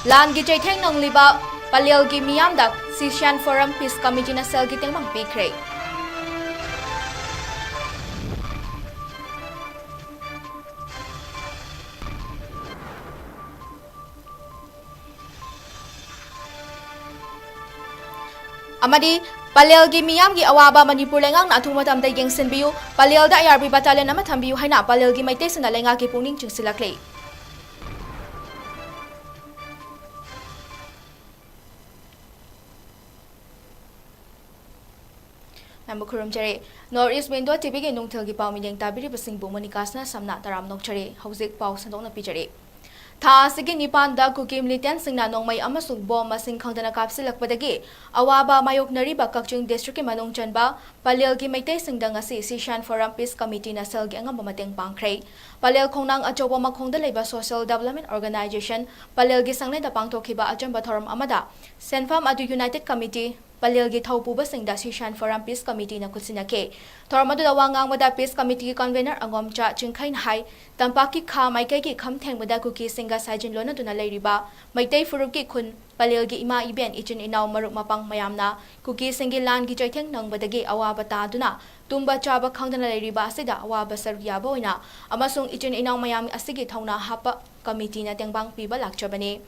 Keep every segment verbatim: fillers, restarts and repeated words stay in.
ꯂꯥꯟꯒꯤ ꯆꯩꯊꯦꯡ ꯅꯪꯂꯤꯕ ꯄꯂꯦꯜꯒꯤ ꯃꯤꯌꯥꯝꯗ ꯁꯤꯁꯤꯌꯥꯟ ꯐꯣꯔꯝ ꯄꯤꯁ ꯀꯃꯤꯇꯤꯅ ꯁꯦꯜꯒꯤ ꯇꯦꯡꯕꯥꯡ ꯄꯤꯈ꯭ꯔꯦ꯫ ꯑꯃꯗꯤ ꯄꯂꯦꯜꯒꯤ ꯃꯤꯌꯥꯝꯒꯤ ꯑꯋꯥꯕ ꯃꯅꯤꯄꯨꯔ ꯂꯩꯉꯥꯛꯅ ꯑꯊꯨꯕ ꯃꯇꯝꯗ ꯌꯦꯡꯁꯤꯟꯕꯤꯌꯨ, ꯄꯂꯦꯜꯗ ꯑꯥꯏ ꯑꯥꯔ ꯕꯤ ꯕꯇꯥꯂꯤꯌꯟ ꯑꯃ ꯊꯝꯕꯤꯌꯨ ꯍꯥꯏꯅ ꯄꯂꯦꯜꯒꯤ ꯃꯩꯇꯩꯁꯤꯡꯅ ꯂꯩꯉꯥꯛꯀꯤ ꯄꯨꯛꯅꯤꯡ ꯆꯤꯡꯁꯤꯜꯂꯛꯂꯤ꯫ ꯃꯌꯥꯝꯕꯨ ꯈꯨꯔꯨꯝꯖꯔꯤ꯫ North East Window ꯇꯤ ꯚꯤꯒꯤ ꯅꯨꯡꯊꯤꯜꯒꯤ ꯄꯥꯎ ꯃꯤꯠꯌꯦꯡ ꯇꯥꯕꯤꯔꯤꯕꯁꯤꯡꯕꯨ ꯃꯣꯅꯤꯀꯥꯁꯅ ꯁꯝꯅ ꯇꯔꯥꯝꯅ ꯑꯣꯛꯆꯔꯤ꯫ ꯍꯧꯖꯤꯛ ꯄꯥꯎ ꯁꯟꯗꯣꯛꯅ ꯄꯤꯖꯔꯤ꯫ ꯊꯥ ꯑꯁꯤꯒꯤ ꯅꯤꯄꯥꯟꯗ ꯀꯨꯀꯤ ꯃꯤꯂꯤꯇꯦꯟꯁꯤꯡꯅ ꯅꯣꯡꯃꯩ ꯑꯃꯁꯨꯡ ꯕꯣꯝ ꯃꯁꯤꯡ ꯈꯪꯗꯅ ꯀꯥꯞꯁꯤꯜꯂꯛꯄꯗꯒꯤ ꯑꯋꯥꯕ ꯃꯥꯌꯣꯛꯅꯔꯤꯕ ꯀꯛꯆꯤꯡ ꯗꯤꯁꯇ꯭ꯔꯤꯛꯀꯤ ꯃꯅꯨꯡ ꯆꯟꯕ ꯄꯂꯦꯜꯒꯤ ꯃꯩꯇꯩꯁꯤꯡꯗ ꯉꯁꯤ ꯁꯤꯁꯥꯟ ꯐꯣꯔꯝ ꯄꯤꯁ ꯀꯃꯤꯇꯤꯅ ꯁꯦꯜꯒꯤ ꯑꯉꯝꯕ ꯃꯇꯦꯡ ꯄꯥꯡꯈ꯭ꯔꯦ꯫ ꯄꯂꯦꯜ ꯈꯣꯡꯅꯥꯡ ꯑꯆꯧꯕ ꯃꯈꯣꯡꯗ ꯂꯩꯕ ꯁꯣꯁꯤꯌꯦꯜ ꯗꯤꯕ꯭ꯂꯞꯃꯦꯟ ꯑꯣꯔꯒꯅꯥꯏꯖꯦꯁꯟ ꯄꯂꯦꯜꯒꯤ ꯁꯪꯂꯦꯟꯗ ꯄꯥꯡꯊꯣꯛꯈꯤꯕ ꯑꯆꯝꯕ ꯊꯧꯔꯝ ꯑꯃꯗ ꯁꯦꯟꯐꯝ ꯑꯗꯨ ꯌꯨꯅꯥꯏꯇꯦꯠ ꯀꯃꯤꯇꯤ ꯄꯂꯦꯜꯒꯤ ꯊꯧꯄꯨꯕꯁꯤꯡꯗ ꯁꯤꯁꯥꯟ ꯐꯣꯔꯝ ꯄꯤꯁ ꯀꯃꯤꯇꯤꯅ ꯈꯨꯠꯁꯤꯟꯅꯈꯤ꯫ ꯊꯧꯔꯝ ꯑꯗꯨꯗ ꯋꯥ ꯉꯥꯡꯕꯗ ꯄꯤꯁ ꯀꯃꯤꯇꯤꯒꯤ ꯀꯟꯚꯦꯅꯔ ꯑꯉꯣꯝꯆꯥ ꯆꯤꯡꯈꯩꯅ ꯍꯥꯏ, ꯇꯝꯄꯥꯛꯀꯤ ꯈꯥ ꯃꯥꯏꯀꯩꯒꯤ ꯈꯝ ꯊꯦꯡꯕꯗ ꯀꯨꯀꯤꯁꯤꯡꯒ ꯁꯥꯏꯖꯤꯟ ꯂꯣꯟꯅꯗꯨꯅ ꯂꯩꯔꯤꯕ ꯃꯩꯇꯩ ꯐꯨꯔꯨꯞꯀꯤ ꯈꯨꯟ ꯄꯂꯦꯜꯒꯤ ꯏꯃꯥ ꯏꯕꯦꯟ, ꯏꯆꯤꯟ ꯏꯅꯥꯎ, ꯃꯔꯨꯞ ꯃꯄꯥꯡ ꯃꯌꯥꯝꯅ ꯀꯨꯀꯤꯁꯤꯡꯒꯤ ꯂꯥꯟꯒꯤ ꯆꯩꯊꯦꯡ ꯅꯪꯕꯗꯒꯤ ꯑꯋꯥꯕ ꯇꯥꯗꯨꯅ ꯇꯨꯝꯕ ꯆꯥꯕ ꯈꯪꯗꯅ ꯂꯩꯔꯤꯕ ꯑꯁꯤꯗ ꯑꯋꯥꯕ ꯁꯔꯨꯛ ꯌꯥꯕ ꯑꯣꯏꯅ ꯑꯃꯁꯨꯡ ꯏꯆꯤꯟ ꯏꯅꯥꯎ ꯃꯌꯥꯝ ꯑꯁꯤꯒꯤ ꯊꯧꯅꯥ ꯍꯥꯞꯄ ꯀꯃꯤꯇꯤꯅ ꯇꯦꯡꯕꯥꯡ ꯄꯤꯕ ꯂꯥꯛꯆꯕꯅꯤ꯫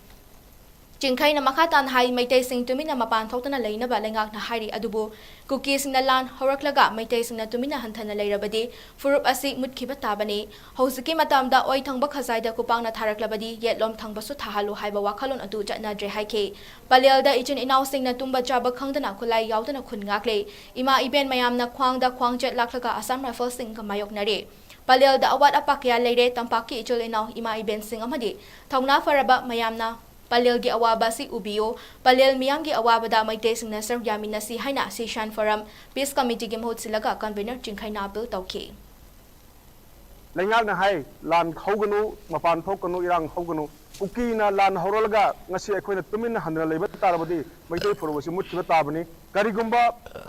ꯆꯤꯡꯈꯩꯅ ꯃꯈꯥ ꯇꯥꯅ ꯍꯥꯏ, ꯃꯩꯇꯩꯁꯤꯡ ꯇꯨꯃꯤꯟꯅ ꯃꯄꯥꯟ ꯊꯣꯛꯇꯅ ꯂꯩꯅꯕ ꯂꯩꯉꯥꯛꯅ ꯍꯥꯏꯔꯤ, ꯑꯗꯨꯕꯨ ꯀꯨꯀꯤꯁꯤꯡꯅ ꯂꯥꯟ ꯍꯧꯔꯛꯂꯒ ꯃꯩꯇꯩꯁꯤꯡꯅ ꯇꯨꯃꯤꯟꯅ ꯍꯟꯊꯅ ꯂꯩꯔꯕꯗꯤ ꯐꯨꯔꯨꯞ ꯑꯁꯤ ꯃꯨꯠꯈꯤꯕ ꯇꯥꯕꯅꯤ꯫ ꯍꯧꯖꯤꯛꯀꯤ ꯃꯇꯝꯗ ꯑꯣꯏ ꯊꯪꯕ ꯈꯖꯥꯏꯗ ꯈꯨꯄꯥꯛꯅ ꯊꯥꯔꯛꯂꯕꯗꯤ ꯌꯦꯠꯂꯣꯝ ꯊꯪꯕꯁꯨ ꯊꯥꯍꯜꯂꯨ ꯍꯥꯏꯕ ꯋꯥꯈꯜꯂꯣꯟ ꯑꯗꯨ ꯆꯠꯅꯗ꯭ꯔꯦ ꯍꯥꯏꯈꯤ꯫ ꯄꯂꯦꯜꯗ ꯏꯆꯤꯟ ꯏꯅꯥꯎꯁꯤꯡꯅ ꯇꯨꯝꯕ ꯆꯥꯕ ꯈꯪꯗꯅ ꯈꯨꯠꯂꯥꯏ ꯌꯥꯎꯗꯅ ꯈꯨꯟ ꯉꯥꯛꯂꯦ꯫ ꯏꯃꯥ ꯏꯕꯦꯟ ꯃꯌꯥꯝꯅ ꯈ꯭ꯋꯥꯡꯗ ꯈ꯭ꯋꯥꯡꯆꯦꯠ ꯂꯥꯛꯂꯒ ꯑꯁꯥꯝ ꯔꯥꯏꯐꯜꯁꯤꯡꯒ ꯃꯥꯌꯣꯛꯅꯔꯦ꯫ ꯄꯂꯦꯜꯗ ꯑꯋꯥꯠ ꯑꯄꯥ ꯀꯌꯥ ꯂꯩꯔꯦ꯫ ꯇꯝꯄꯥꯛꯀꯤ ꯏꯆꯤꯜ ꯏꯅꯥꯎ ꯏꯃꯥ ꯏꯕꯦꯟꯁꯤꯡ ꯑꯃꯗꯤ ꯊꯧꯅꯥ ꯐꯔꯕ ꯃꯌꯥꯝꯅ ꯄꯂꯦꯜꯒꯤ ꯑꯋꯥꯕ ꯑꯁꯤ ꯎꯕꯤꯌꯨ, ꯄꯂꯦꯜ ꯃꯤꯌꯥꯝꯒꯤ ꯑꯋꯥꯕꯗ ꯃꯩꯇꯩꯁꯤꯡꯅ ꯁꯔꯨꯛ ꯌꯥꯃꯤꯟꯅꯁꯤ ꯍꯥꯏꯅ ꯁꯤꯁꯥꯟ ꯐꯣꯔꯝ ꯄꯤꯁ ꯀꯃꯤꯇꯤꯒꯤ ꯃꯍꯨꯠ ꯁꯤꯜꯂꯒ ꯀꯟꯚꯦꯅꯔ ꯆꯤꯡꯈꯩꯅ ꯑꯄꯤꯜ ꯇꯧꯈꯤ꯫ ꯂꯩꯉꯥꯛꯅ ꯍꯥꯏ, "ꯂꯥꯟ ꯍꯧꯒꯅꯨ, ꯃꯄꯥꯟ ꯊꯣꯛꯀꯅꯨ, ꯏꯔꯥꯡ ꯍꯧꯒꯅꯨ"꯫ ꯀꯨꯀꯤꯅ ꯂꯥꯟ ꯍꯧꯔꯛꯂꯒ ꯉꯁꯤ ꯑꯩꯈꯣꯏꯅ ꯇꯨꯃꯤꯟꯅ ꯍꯟꯗꯨꯅ ꯂꯩꯕ ꯇꯥꯔꯕꯗꯤ ꯃꯩꯇꯩ ꯐꯨꯔꯨꯞ ꯑꯁꯤ ꯃꯨꯠꯈꯤꯕ ꯇꯥꯕꯅꯤ꯫ ꯀꯔꯤꯒꯨꯝꯕ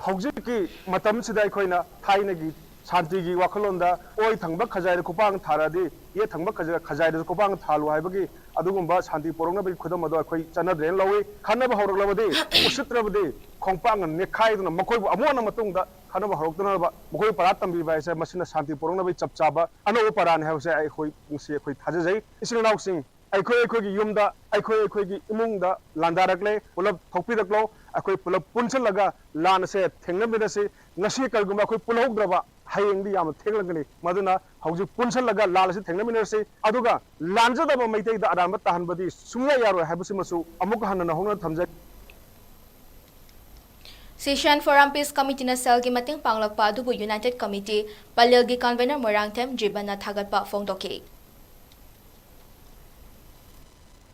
ꯍꯧꯖꯤꯛꯀꯤ ꯃꯇꯝꯁꯤꯗ ꯑꯩꯈꯣꯏꯅ ꯊꯥꯏꯅꯒꯤ ꯁꯥꯟꯇꯤꯒꯤ ꯋꯥꯈꯜꯂꯣꯟꯗ ꯑꯣꯏ ꯊꯪꯕ ꯈꯖꯥꯏꯗ ꯈꯨꯄꯥꯡ ꯊꯥꯔꯛꯑꯗꯤ ꯌꯦꯠ ꯊꯪꯕ ꯈꯖ-, ꯈꯖꯥꯏꯗꯁꯨ ꯈꯨꯄꯥꯡ ꯊꯥꯜꯂꯨ ꯍꯥꯏꯕꯒꯤ ꯑꯗꯨꯒꯨꯝꯕ ꯁꯥꯟꯇꯤ ꯄꯨꯔꯛꯅꯕꯒꯤ ꯈꯨꯗꯝ ꯑꯗꯣ ꯑꯩꯈꯣꯏ ꯆꯠꯅꯗ꯭ꯔꯦꯅ ꯂꯧꯏ꯫ ꯈꯟꯅꯕ ꯍꯧꯔꯛꯂꯕꯗꯤ, ꯎꯁꯤꯠꯇ꯭ꯔꯕꯗꯤ ꯈꯣꯡꯄꯥꯛꯅ ꯅꯦꯠꯈꯥꯏꯗꯨꯅ ꯃꯈꯣꯏꯕꯨ ꯑꯃꯨꯛ ꯍꯟꯅ ꯃꯇꯨꯡꯗ ꯈꯟꯅꯕ ꯍꯧꯔꯛꯇꯅꯕ ꯃꯈꯣꯏꯕꯨ ꯄꯔꯥ ꯇꯝꯕꯤꯕ ꯍꯥꯏꯁꯦ ꯃꯁꯤꯅ ꯁꯥꯟꯇꯤ ꯄꯨꯔꯛꯅꯕꯒꯤ ꯆꯞ ꯆꯥꯕ ꯑꯅꯧꯕ ꯄꯔꯥꯅꯤ ꯍꯥꯏꯕꯁꯦ ꯑꯩꯈꯣꯏ, ꯉꯁꯤ ꯑꯩꯈꯣꯏ ꯊꯥꯖꯖꯩ꯫ ꯏꯆꯤꯟ ꯏꯅꯥꯎꯁꯤꯡ, ꯑꯩꯈꯣꯏ ꯑꯩꯈꯣꯏꯒꯤ ꯌꯨꯝꯗ, ꯑꯩꯈꯣꯏ ꯑꯩꯈꯣꯏꯒꯤ ꯏꯃꯨꯡꯗ ꯂꯥꯟꯗꯥꯔꯛꯂꯦ꯫ ꯄꯨꯂꯞ ꯊꯣꯛꯄꯤꯔꯛꯂꯣ꯫ ꯑꯩꯈꯣꯏ ꯄꯨꯂꯞ ꯄꯨꯟꯁꯤꯜꯂꯒ ꯂꯥꯟ ꯑꯁꯦ ꯊꯦꯡꯅꯃꯤꯟꯅꯁꯤ꯫ ꯉꯁꯤ ꯀꯔꯤꯒꯨꯝꯕ ꯑꯩꯈꯣꯏ ꯄꯨꯜꯍꯧꯗ꯭ꯔꯕ, ꯍꯌꯦꯡꯗꯤ ꯌꯥꯝꯅ ꯊꯦꯡꯂꯛꯀꯅꯤ꯫ ꯃꯗꯨꯅ ꯍꯧꯖꯤꯛ ꯄꯨꯟꯁꯤꯜꯂꯒ ꯂꯥꯟ ꯑꯁꯤ ꯊꯦꯡꯅꯃꯤꯟꯅꯔꯁꯤ꯫ ꯑꯗꯨꯒ ꯂꯥꯟꯖꯗꯕ ꯃꯩꯇꯩꯗ ꯑꯔꯥꯟꯕ ꯇꯥꯍꯟꯕꯗꯤ ꯁꯨꯡꯌꯥ ꯌꯥꯔꯣꯏ ꯍꯥꯏꯕꯁꯤꯃꯁꯨ ꯑꯃꯨꯛ ꯍꯟꯅ ꯅꯧꯍꯧꯅꯅ ꯊꯝꯖꯒꯦ꯫ Session Forum Peace Committeeꯅ ꯁꯦꯜꯒꯤ ꯃꯇꯦꯡ ꯄꯥꯡꯂꯛꯄ ꯑꯗꯨꯕꯨ United Committee ꯄꯂꯦꯜꯒꯤ convener ꯃꯣꯏꯔꯥꯡꯊꯦꯝ ꯖꯤꯕꯟꯅ ꯊꯥꯒꯠꯄ ꯐꯣꯡꯗꯣꯛꯈꯤ꯫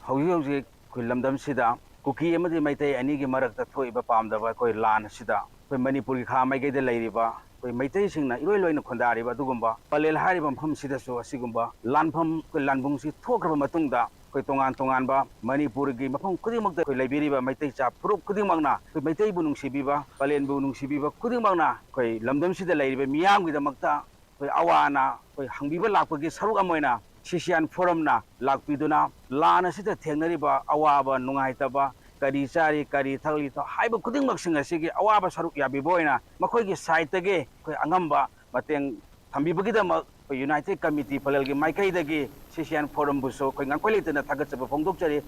ꯍꯧꯖꯤꯛ ꯍꯧꯖꯤꯛ ꯑꯩꯈꯣꯏ ꯂꯝꯗꯝꯁꯤꯗ ꯀꯨꯀꯤ ꯑꯃꯗꯤ ꯃꯩꯇꯩ ꯑꯅꯤꯒꯤ ꯃꯔꯛꯇ ꯊꯣꯛꯏꯕ ꯄꯥꯝꯗꯕ ꯑꯩꯈꯣꯏ ꯂꯥꯟ ꯑꯁꯤꯗ ꯑꯩꯈꯣꯏ ꯃꯅꯤꯄꯨꯔꯒꯤ ꯈꯥ ꯃꯥꯏꯀꯩꯗ ꯂꯩꯔꯤꯕ ꯑꯩꯈꯣꯏ ꯃꯩꯇꯩꯁꯤꯡꯅ ꯏꯔꯣꯏ ꯂꯣꯏꯅ ꯈꯨꯟꯗꯥꯔꯤꯕ ꯑꯗꯨꯒꯨꯝꯕ ꯄꯂꯦꯜ ꯍꯥꯏꯔꯤꯕ ꯃꯐꯝꯁꯤꯗꯁꯨ ꯑꯁꯤꯒꯨꯝꯕ ꯂꯥꯟꯐꯝ, ꯑꯩꯈꯣꯏ ꯂꯥꯟꯕꯨꯡꯁꯤ ꯊꯣꯛꯈ꯭ꯔꯕ ꯃꯇꯨꯡꯗ ꯑꯩꯈꯣꯏ ꯇꯣꯉꯥꯟ ꯇꯣꯉꯥꯟꯕ ꯃꯅꯤꯄꯨꯔꯒꯤ ꯃꯐꯝ ꯈꯨꯗꯤꯡꯃꯛꯇ ꯑꯩꯈꯣꯏ ꯂꯩꯕꯤꯔꯤꯕ ꯃꯩꯇꯩ ꯆꯥ ꯐꯨꯔꯨꯞ ꯈꯨꯗꯤꯡꯃꯛꯅ ꯑꯩꯈꯣꯏ ꯃꯩꯇꯩꯕꯨ ꯅꯨꯡꯁꯤꯕꯤꯕ, ꯄꯂꯦꯟꯕꯨ ꯅꯨꯡꯁꯤꯕꯤꯕ ꯈꯨꯗꯤꯡꯃꯛꯅ ꯑꯩꯈꯣꯏ ꯂꯝꯗꯝꯁꯤꯗ ꯂꯩꯔꯤꯕ ꯃꯤꯌꯥꯝꯒꯤꯗꯃꯛꯇ ꯑꯩꯈꯣꯏ ꯑꯋꯥ ꯑꯅꯥ ꯑꯩꯈꯣꯏ ꯍꯪꯕꯤꯕ ꯂꯥꯛꯄꯒꯤ ꯁꯔꯨꯛ ꯑꯃ ꯑꯣꯏꯅ ꯁꯤꯁꯤꯌꯥꯟ ꯐꯣꯔꯝꯅ ꯂꯥꯛꯄꯤꯗꯨꯅ ꯂꯥꯟ ꯑꯁꯤꯗ ꯊꯦꯡꯅꯔꯤꯕ ꯑꯋꯥꯕ, ꯅꯨꯡꯉꯥꯏꯇꯕ, ꯀꯔꯤ ꯆꯥꯔꯤ, ꯀꯔꯤ ꯊꯛꯂꯤ ꯍꯥꯏꯕ ꯈꯨꯗꯤꯡꯃꯛꯁꯤꯡ ꯑꯁꯤꯒꯤ ꯑꯋꯥꯕ ꯁꯔꯨꯛ ꯌꯥꯕꯤꯕ ꯑꯣꯏꯅ ꯃꯈꯣꯏꯒꯤ ꯁꯥꯏꯠꯇꯒꯤ ꯑꯩꯈꯣꯏ ꯑꯉꯝꯕ ꯃꯇꯦꯡ ꯊꯝꯕꯤꯕꯒꯤꯗꯃꯛ ꯑꯩꯈꯣꯏ ꯌꯨꯅꯥꯏꯇꯦꯠ ꯀꯃꯤꯇꯤ ꯄꯂꯦꯜꯒꯤ ꯃꯥꯏꯀꯩꯗꯒꯤ ꯁꯤꯁꯤꯌꯥꯟ ꯐꯣꯔꯝꯕꯨꯁꯨ ꯑꯩꯈꯣꯏ ꯉꯥꯡꯈꯣꯏ ꯂꯩꯇꯅ ꯊꯥꯒꯠꯆꯕ ꯐꯣꯡꯗꯣꯛꯆꯔꯤ꯫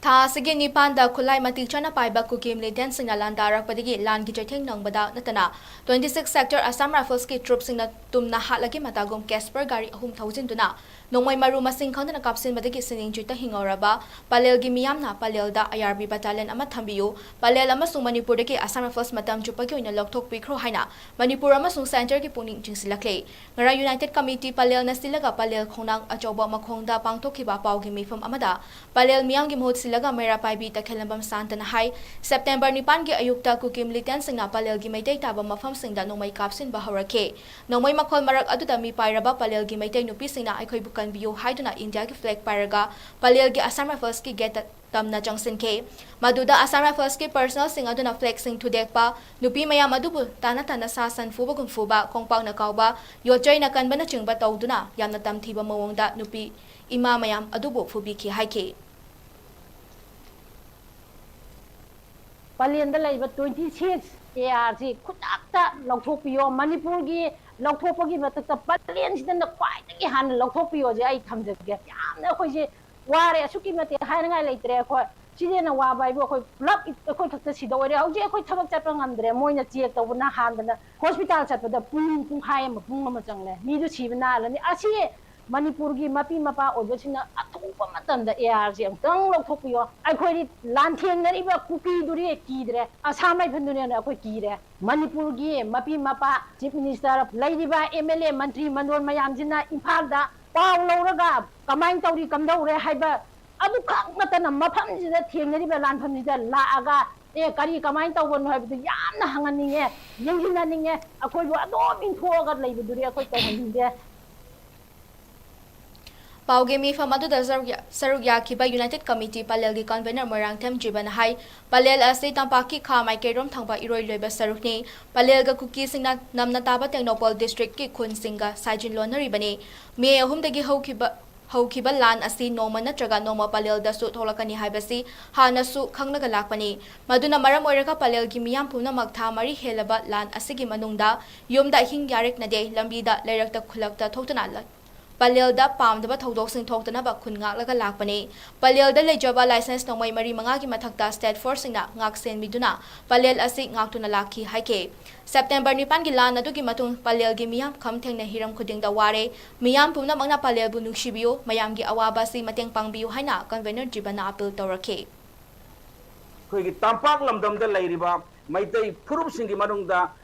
ꯊꯥ ꯑꯁꯤꯒꯤ ꯅꯤꯄꯥꯟꯗ ꯈꯨꯠꯂꯥꯏ ꯃꯇꯤꯛ ꯆꯥꯅ ꯄꯥꯏꯕ ꯀꯨꯀꯤ militantꯁꯤꯡꯅ ꯂꯥꯟꯗꯥꯔꯛꯄꯗꯒꯤ ꯂꯥꯟꯒꯤ ꯆꯩꯊꯦꯡ ꯅꯪꯕꯗ ꯅꯠꯇꯅ twenty six sector Assam Riflesꯀꯤ troopꯁꯤꯡꯅ ꯇꯨꯝꯅ ꯍꯥꯠꯂꯒꯤ ꯃꯇꯥꯒꯨꯝ Casper ꯒꯥꯔꯤ ꯑꯍꯨꯝ ꯊꯧꯖꯤꯟꯗꯨꯅ ꯅꯣꯡꯃꯩ ꯃꯔꯨ ꯃꯁꯤꯡ ꯈꯪꯗꯅ ꯀꯥꯞꯁꯤꯟꯕꯗꯒꯤ ꯁꯤꯅꯤꯡ ꯆꯤꯠꯇ ꯍꯤꯡꯍꯧꯔꯕ ꯄꯂꯦꯜꯒꯤ ꯃꯤꯌꯥꯝꯅ ꯄꯂꯦꯜꯗ IRB battalion ꯑꯃ ꯊꯝꯕꯤꯌꯨ, ꯄꯂꯦꯜ ꯑꯃꯁꯨꯡ ꯃꯅꯤꯄꯨꯔꯗꯒꯤ Assam Rifles ꯃꯇꯝ ꯆꯨꯞꯄꯒꯤ ꯑꯣꯏꯅ ꯂꯧꯊꯣꯛꯄꯤꯈ꯭ꯔꯣ ꯍꯥꯏꯅ ꯃꯅꯤꯄꯨꯔ ꯑꯃꯁꯨꯡ centreꯒꯤ ꯄꯨꯛꯅꯤꯡ ꯆꯤꯡꯁꯤꯜꯂꯛꯂꯤ꯫ ꯉꯔꯥꯡ United Committee ꯄꯂꯦꯜꯅ ꯁꯤꯜꯂꯒ ꯄꯂꯦꯜ ꯈꯣꯡꯅꯥꯡ ꯑꯆꯧꯕ ꯃꯈꯣꯡꯗ ꯄꯥꯡꯊꯣꯛꯈꯤꯕ ꯄꯥꯎꯒꯤ ꯃꯤꯐꯝ ꯑꯃꯗ ꯄꯂꯦꯜ ꯃꯤꯌꯥꯝꯒꯤ ꯃꯍꯨꯠ ꯁꯤꯜꯂꯛ ꯃꯩꯔꯥ ꯄꯥꯏꯕꯤ ꯇꯈꯦꯜꯂꯝꯕꯝ ꯁꯥꯟꯇꯅ ꯍꯥꯏ, ꯁꯦꯞꯇꯦꯝꯕꯔ ꯅꯤꯄꯥꯟꯒꯤ ꯑꯌꯨꯛꯇ ꯀꯨꯀꯤ ꯃꯤꯂꯤꯇꯦꯟꯁꯤꯡꯅ ꯄꯂꯦꯜꯒꯤ ꯃꯩꯇꯩ ꯇꯥꯕ ꯃꯐꯝꯁꯤꯡꯗ ꯅꯣꯡꯃꯩ ꯀꯥꯞꯁꯤꯟꯕ ꯍꯧꯔꯛꯈꯤ꯫ ꯅꯣꯡꯃꯩ ꯃꯈꯣꯜ ꯃꯔꯛ ꯑꯗꯨꯗ ꯃꯤ ꯄꯥꯏꯔꯕ ꯄꯂꯦꯜꯒꯤ ꯃꯩꯇꯩ ꯅꯨꯄꯤꯁꯤꯡꯅ "ꯑꯩꯈꯣꯏꯕꯨ ꯀꯟꯕꯤꯌꯨ" ꯍꯥꯏꯗꯨꯅ ꯏꯟꯗꯤꯌꯥꯒꯤ ꯐ꯭ꯂꯦꯒ ꯄꯥꯏꯔꯒ ꯄꯂꯦꯜꯒꯤ ꯑꯁꯥꯝ ꯔꯥꯏꯐꯜꯁꯀꯤ ꯒꯦꯠꯇ ꯇꯝꯅ ꯆꯪꯁꯤꯟꯈꯤ꯫ ꯃꯗꯨꯗ ꯑꯁꯥꯝ ꯔꯥꯏꯐꯜꯁꯀꯤ ꯄꯔꯁꯅꯦꯜꯁꯤꯡ ꯑꯗꯨꯅ ꯐ꯭ꯂꯦꯒꯁꯤꯡ ꯊꯨꯗꯦꯛꯄ, ꯅꯨꯄꯤ ꯃꯌꯥꯝ ꯑꯗꯨꯕꯨ ꯇꯥꯅ ꯇꯥꯅ ꯁꯥ ꯁꯟ ꯐꯨꯕꯒꯨꯝ ꯐꯨꯕ, ꯈꯣꯡꯄꯥꯛꯅ ꯀꯥꯎꯕ, ꯌꯣꯠꯆꯩꯅ ꯀꯟꯕꯅꯆꯤꯡꯕ ꯇꯧꯗꯨꯅ ꯌꯥꯝꯅ ꯇꯝꯊꯤꯕ ꯃꯑꯣꯡꯗ ꯅꯨꯄꯤ ꯏꯃꯥ ꯃꯌꯥꯝ ꯑꯗꯨꯕꯨ ꯐꯨꯕꯤꯈꯤ ꯍꯥꯏꯈꯤ꯫ ꯄꯂꯦꯟꯗ ꯂꯩꯕ twenty six AR ꯁꯤ ꯈꯨꯗꯛꯇ ꯂꯧꯊꯣꯛꯄꯤꯌꯣ꯫ ꯃꯅꯤꯄꯨꯔꯒꯤ ꯂꯧꯊꯣꯛꯄꯒꯤ ꯃꯊꯛꯇ ꯄꯂꯦꯟꯁꯤꯗꯅ ꯈ꯭ꯋꯥꯏꯗꯒꯤ ꯍꯥꯟꯅ ꯂꯧꯊꯣꯛꯄꯤꯌꯣꯁꯦ ꯑꯩ ꯊꯝꯖꯒꯦ꯫ ꯌꯥꯝꯅ ꯑꯩꯈꯣꯏꯁꯦ ꯋꯥꯔꯦ, ꯑꯁꯨꯛꯀꯤ ꯃꯇꯤꯛ ꯍꯥꯏꯅꯤꯡꯉꯥꯏ ꯂꯩꯇ꯭ꯔꯦ꯫ ꯑꯩꯈꯣꯏ ꯁꯤꯗ ꯍꯦꯟꯅ ꯋꯥꯕ ꯍꯥꯏꯕꯨ ꯑꯩꯈꯣꯏ ꯄꯨꯂꯞ ꯑꯩꯈꯣꯏ ꯈꯛꯇ ꯁꯤꯗꯧ ꯑꯣꯏꯔꯦ꯫ ꯍꯧꯖꯤꯛ ꯑꯩꯈꯣꯏ ꯊꯕꯛ ꯆꯠꯄ ꯉꯝꯗ꯭ꯔꯦ꯫ ꯃꯣꯏꯅ ꯆꯦꯛ ꯇꯧꯕꯅ ꯍꯥꯟꯗꯅ ꯍꯣꯁꯄꯤꯇꯥꯜ ꯆꯠꯄꯗ ꯄꯨꯡ, ꯄꯨꯡꯈꯥꯏ ꯑꯃ, ꯄꯨꯡ ꯑꯃ ꯆꯪꯂꯦ꯫ ꯃꯤꯗꯨ ꯁꯤꯕ ꯅꯥꯍꯜꯂꯅꯤ꯫ ꯑꯁꯤ ꯃꯅꯤꯄꯨꯔꯒꯤ ꯃꯄꯤ ꯃꯄꯥ ꯑꯣꯏꯕꯁꯤꯡꯅ ꯑꯊꯨꯕ ꯃꯇꯝꯗ AR ꯁꯦ ꯑꯃꯨꯛꯇꯪ ꯂꯧꯊꯣꯛꯄꯤꯌꯣ꯫ ꯑꯩꯈꯣꯏꯗꯤ ꯂꯥꯟꯊꯦꯡꯅꯔꯤꯕ ꯀꯨꯀꯤꯗꯨꯗꯤ ꯀꯤꯗ꯭ꯔꯦ, ꯑꯁꯥꯝ ꯔꯥꯏꯐꯜꯗꯨꯅ ꯍꯦꯟꯅ ꯑꯩꯈꯣꯏ ꯀꯤꯔꯦ꯫ ꯃꯅꯤꯄꯨꯔꯒꯤ ꯃꯄꯤ ꯃꯄꯥ, ꯆꯤꯐ ꯃꯤꯅꯤꯁꯇꯔ, ꯂꯩꯔꯤꯕ MLA, ꯃꯟꯇ꯭ꯔꯤ ꯃꯟꯗꯣꯟ ꯃꯌꯥꯝꯁꯤꯅ ꯏꯝꯐꯥꯜꯗ ꯄꯥꯎ ꯂꯧꯔꯒ ꯀꯃꯥꯏꯅ ꯇꯧꯔꯤ ꯀꯝꯗꯧꯔꯦ ꯍꯥꯏꯕ ꯑꯗꯨꯈꯛ ꯅꯠꯇꯅ ꯃꯐꯝꯁꯤꯗ ꯊꯦꯡꯅꯔꯤꯕ ꯂꯥꯟꯐꯝꯁꯤꯗ ꯂꯥꯛꯑꯒ "ꯑꯦ, ꯀꯔꯤ ꯀꯃꯥꯏꯅ ꯇꯧꯕꯅꯣ?" ꯍꯥꯏꯕꯗꯨ ꯌꯥꯝꯅ ꯍꯪꯍꯟꯅꯤꯡꯉꯦ, ꯌꯦꯡꯁꯤꯟꯍꯟꯅꯤꯡꯉꯦ꯫ ꯑꯩꯈꯣꯏꯕꯨ ꯑꯗꯨꯝ ꯏꯟꯊꯣꯛꯑꯒ ꯂꯩꯕꯗꯨꯗꯤ ꯑꯩꯈꯣꯏ ꯇꯧꯍꯟꯅꯤꯡꯗꯦ꯫ ꯄꯥꯎꯒꯤ ꯃꯤꯐꯝ ꯑꯗꯨꯗ ꯁꯔꯨꯛ ꯌꯥ-, ꯁꯔꯨꯛ ꯌꯥꯈꯤꯕ ꯌꯨꯅꯥꯏꯇꯦꯗ ꯀꯃꯤꯇꯤ ꯄꯂꯦꯜꯒꯤ ꯀꯟꯚꯦꯅꯔ ꯃꯣꯏꯔꯥꯡꯊꯦꯝ ꯖꯤꯕꯟꯅ ꯍꯥꯏ, ꯄꯂꯦꯜ ꯑꯁꯤ ꯇꯝꯄꯥꯛꯀꯤ ꯈꯥ ꯃꯥꯏꯀꯩꯔꯣꯝ ꯊꯪꯕ ꯏꯔꯣꯏ ꯂꯣꯏꯕ ꯁꯔꯨꯛꯅꯤ꯫ ꯄꯂꯦꯜꯒ ꯀꯨꯀꯤꯁꯤꯡꯅ ꯅꯝꯅ ꯇꯥꯕ ꯇꯦꯡꯅꯧꯄꯜ ꯗꯤꯁꯇ꯭ꯔꯤꯛꯀꯤ ꯈꯨꯟꯁꯤꯡꯒ ꯁꯥꯏꯖꯤꯟ ꯂꯣꯟꯅꯔꯤꯕꯅꯤ꯫ ꯃꯦ ꯑꯍꯨꯝꯗꯒꯤ ꯍꯧꯈꯤꯕ, ꯍꯧꯈꯤꯕ ꯂꯥꯟ ꯑꯁꯤ ꯅꯣꯡꯃ ꯅꯠꯇ꯭ꯔꯒ ꯅꯣꯡꯃ ꯄꯂꯦꯜꯗꯁꯨ ꯊꯣꯛꯂꯛꯀꯅꯤ ꯍꯥꯏꯕꯁꯤ ꯍꯥꯟꯅꯁꯨ ꯈꯪꯂꯒ ꯂꯥꯛꯄꯅꯤ꯫ ꯃꯗꯨꯅ ꯃꯔꯝ ꯑꯣꯏꯔꯒ ꯄꯂꯦꯜꯒꯤ ꯃꯤꯌꯥꯝ ꯄꯨꯝꯅꯃꯛ ꯊꯥ ꯃꯔꯤ ꯍꯦꯜꯂꯕ ꯂꯥꯟ ꯑꯁꯤꯒꯤ ꯃꯅꯨꯡꯗ ꯌꯨꯝꯗ ꯑꯍꯤꯡ ꯌꯥꯔꯦꯛꯅꯗꯦ, ꯂꯝꯕꯤꯗ, ꯂꯩꯔꯛꯇ, ꯈꯨꯜꯂꯛꯇ ꯊꯣꯛꯇꯨꯅ ꯂ-, ꯄꯂꯦꯜꯗ ꯄꯥꯝꯗꯕ ꯊꯧꯗꯣꯛꯁꯤꯡ ꯊꯣꯛꯇꯅꯕ ꯈꯨꯟ ꯉꯥꯛꯂꯒ ꯂꯥꯛꯄꯅꯤ꯫ ꯄꯂꯦꯜꯗ ꯂꯩꯖꯕ ꯂꯥꯏꯁꯦꯟꯁ ꯅꯣꯡꯃꯩ ꯃꯔꯤ ꯃꯉꯥꯒꯤ ꯃꯊꯛꯇ ꯁ꯭ꯇꯦꯠ ꯐꯣꯔꯁꯁꯤꯡꯅ ꯉꯥꯛꯁꯦꯟꯕꯤꯗꯨꯅ ꯄꯂꯦꯜ ꯑꯁꯤ ꯉꯥꯛꯇꯨꯅ ꯂꯥꯛꯈꯤ ꯍꯥꯏꯈꯤ꯫ ꯁꯦꯞꯇꯦꯝꯕꯔ ꯅꯤꯄꯥꯟꯒꯤ ꯂꯥꯟ ꯑꯗꯨꯒꯤ ꯃꯇꯨꯡ ꯄꯂꯦꯜꯒꯤ ꯃꯤꯌꯥꯝ ꯈꯝ ꯊꯦꯡꯅ ꯍꯤꯔꯝ ꯈꯨꯗꯤꯡꯗ ꯋꯥꯔꯦ꯫ ꯃꯤꯌꯥꯝ ꯄꯨꯝꯅꯃꯛꯅ ꯄꯂꯦꯜꯕꯨ ꯅꯨꯡꯁꯤꯕꯤꯌꯨ, ꯃꯌꯥꯝꯒꯤ ꯑꯋꯥꯕ ꯑꯁꯤ ꯃꯇꯦꯡ ꯄꯥꯡꯕꯤꯌꯨ ꯍꯥꯏꯅ ꯀꯟꯚꯦꯅꯔ ꯖꯤꯕꯟꯅ ꯑꯥꯄꯤꯜ ꯇꯧꯔꯛꯈꯤ꯫ ꯑꯩꯈꯣꯏꯒꯤ ꯇꯝꯄꯥꯛ ꯂꯝꯗꯝꯗ ꯂꯩꯔꯤꯕ ꯃꯩꯇꯩ ꯐꯨꯔꯨꯞꯁꯤꯡꯒꯤ ꯃꯅꯨꯡꯗ